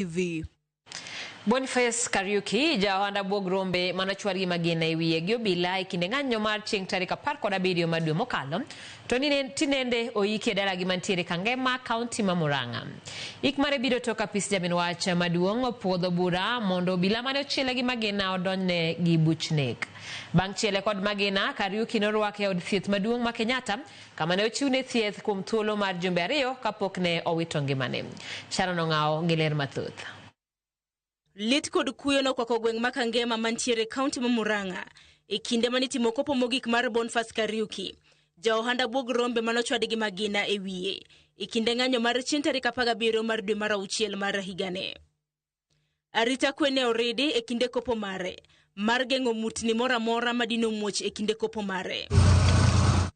TV. Boniface Kariuki, ja ohanda buog rombe manochwar gi magina e wiye gi obila e kinde ng'anyo mar chieng' tarik 17 mar dwe mokalo, to tinende oiki e dalagi mantiere Kangema, kaunti ma Murang'a. Ik mare biro tok apis jamin wach maduong' opuodho bura mondo obila mane ochiele gi magina odonjne gi buch nek. Bang' chiele kod magina, Kariuki norwake e od thieth maduong' ma Kenyatta, kama ne ochiwne thieth kuom thuolo mar jumbe 2 kapok ne owito ngimane. Sharon Ong'awo gi ler mathoth. Lit kod kuyo nokwako gweng' ma Kangema mantiere kaunti ma Murang'a e kinde mane itimo kopo mogik mar Boniface Kariuki, ja ohanda buog rombe manochwad gi magina e wiye e kinde ng'anyo mar chieng' tarik 17 mar dwe mar auchiel mar higane. Arita kwe ne oridi e kinde kopo mare mar geng'o mutni moro amora madino muoch e kinde kopo mare.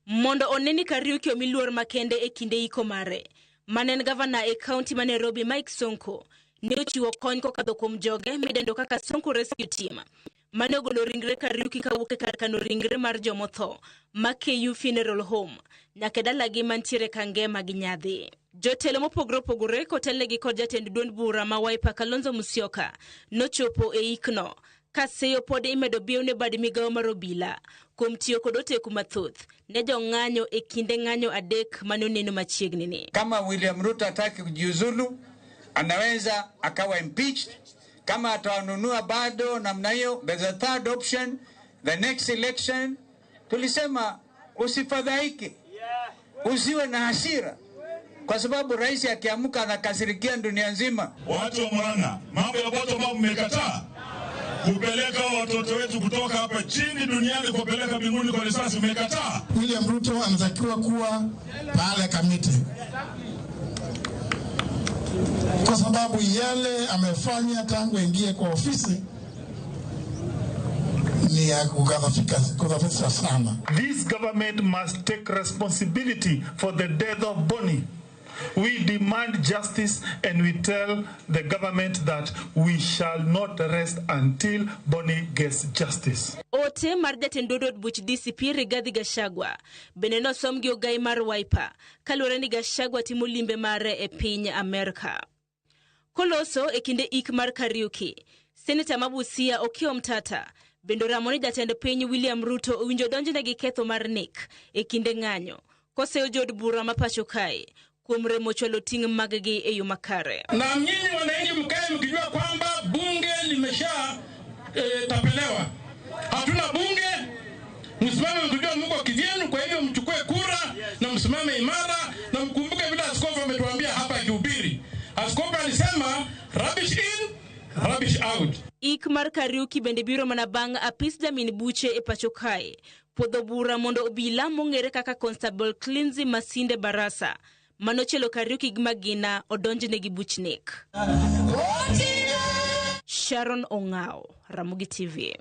Mondo one ni Kariuki omi luor makende e kinde iko mare, mane en gavana e kaunti ma Nairobi Mike Sonko ne ochiwo kony kokadho kuom joge midendo kaka Sonko Rescue Team mane ogolo ringre Kariuki kawuok e kar kano ringre mar jomotho ma KU Funeral Home nyaka e dalagi mantiere Kangema gi Nyadhi. Jotelo mopogore opogore kotelnegi kod jatend duond bura ma Wiper Kalonzo Musyoka nochopo e ikno ka seyo pod imedo biew ne bad migawo mar obila kuom tiyo kod oteku mathoth ne jong'anyo e kinde ng'anyo 3 mane oneno machiegni ni. Kama William Ruto hataki kujiuzulu, anaweza akawa impeached. Kama atawanunua bado namna hiyo, there's a third option, the next election. Tulisema usifadhaike, usiwe na hasira, kwa sababu rais akiamka anakasirikia dunia nzima. Watu wa Murang'a, mambo ya bottom up mmekataa kupeleka watoto wetu kutoka hapa chini duniani kupeleka mbinguni kwa risasi, mmekataa. William Ruto anatakiwa kuwa pale Kamiti kwa sababu yale amefanya tangu aingie kwa ofisi ni ya kudhafika sana. This government must take responsibility for the death of Bonnie. We demand justice and we tell the government that we shall not rest until Bonnie gets justice. Ote mar jatend od buch DCP Rigathi Gachagua bende nosom gi ogai mar Wiper kaluwore ni Gachagua timo limbe mare e piny Amerka. Koloso e kinde ik mar Kariuki, Seneta ma Busia Okiya Omtata bende oramo ni jatend piny William Ruto owinjo donjne gi ketho mar nek e kinde ng'anyo koseyo jood bura ma pacho kae kuom remo chwalo ting' mag-gi e yo makare. Na nyinyi wananchi mkae mkijua kwamba bunge limesha tapelewa. Hatuna bunge, msimame mkijua mko kivyenu, kwa hivyo mchukue kura na msimame imara na mkumbuke vile askofu ametuambia hapa akihubiri. Askofu alisema rubbish in, rubbish out. Ik mar Kariuki bende biro mana bang' apis jamin buche e pacho kae puodho bura mondo obila mong'ere kaka Constable Cleansy Masinde Barasa manochielo Kariuki gi magina odonjne gi buch nek. Sharon Ong'ao, Ramogi TV.